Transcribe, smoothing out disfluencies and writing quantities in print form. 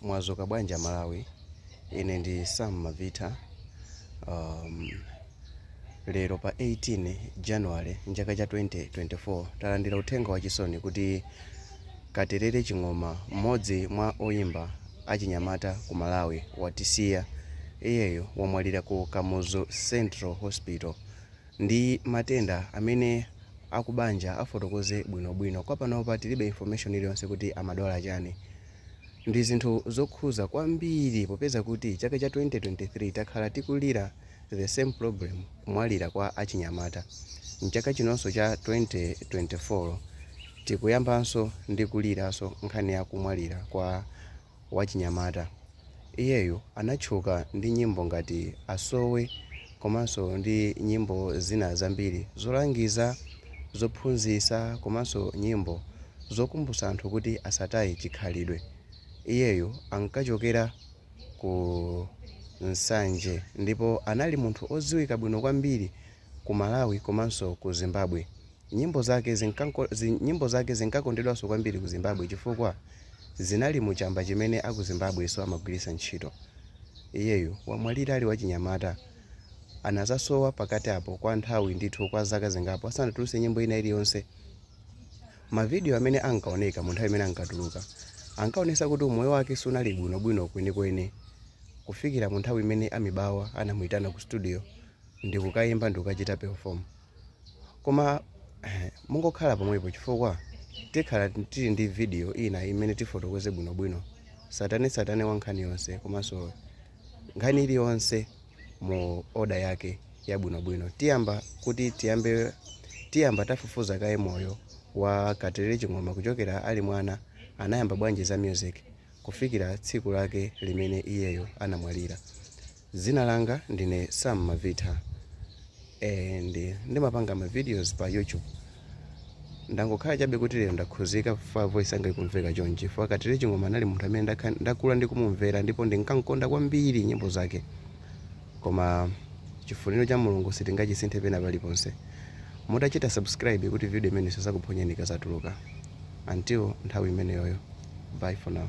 Mwadzuka bwanji Malawi? Ine ndi Sam Mavita. Lero pa 18 January mchaka cha 2024 talandira uthenga wachisoni kuti Katerere Ching'oma, mmodzi mwa oyimba achinyamata ku Malawi, watisiya. Iyeyo wamwalira ku Kamuzu Central Hospital ndi matenda amene akubanja afotokoze bwinobwino. Kwa panopa tilibe information iliyonse kuti amadwala chani. Ndi zinthu zokhuza kwambiri popeza kuti chaka cha 2023 takhala tikulira the same problem, kumwalira kwa achinyamata. Mchaka chinonso cha 2024 tikuyambanso ndi kuliranso nkhani ya kumwalira kwa wachinyamata. Iyeyo anatchuka ndi nyimbo ngati Asowe komanso ndi nyimbo zina zambiri zolangiza, zophunzitsa komanso nyimbo zokumbutsa anthu kuti asataye chikhalidwe. Iyeyo ankachokera ku Nsanje ndipo anali munthu odziwika bwino kwambiri ku Malawi komanso ku Zimbabwe. Nyimbo zake zinkakondedwanso kwambiri ku Zimbabwe chifukwa zinali muchamba chimene aku Zimbabwe so amagwiritsa ntchito. Iyeyo wamwalira ali wachinyamata. Anazasowa pakati apo kwa nthawi ndithu, kwa zaka zingapo asanatulutse nyimbo ina iliyonse. Mavidiyo amene ankaoneka mu nthawi imene ankatuluka ankaonesa kuti umoyo wake sunali bwinobwino kwenikweni, kufikira mu nthawi imene amibawa anamuyitana ku studio ndi kukayimba ndi kukachita perform. Koma mungokhala pomwepo chifukwa tikhala tili ndi video ina imene tifotokoze bwinobwino satane satane wa nkhani yonse komanso nkhani iliyonse mu order yake yabwinobwino. Tiyamba kuti tiyambe, tiyamba tafufuza kaye moyo wa Katerere Ching'oma kuchokera ali mwana, anayamba bwanji za music, kufikira tsiku lake limene iyeyo anamwalira. Dzina langa ndine Sam Mavita and ndimapanga ma videos pa YouTube. Ndangokhala chabe kuti lero ndakhuzika fa voice yanga ikumveka chonchi fa Katerere Ching'oma anali munthu amene ndakula ndikumumvera ndipo ndinkankonda kwambiri nyimbo zake, koma chifuniro cha Mulungu sitingachisinthe pena paliponse. Mutachita subscribe kuti video imene isakuphonyeni ikazatuluka. Until nthawi imeneyoyo, bye for now.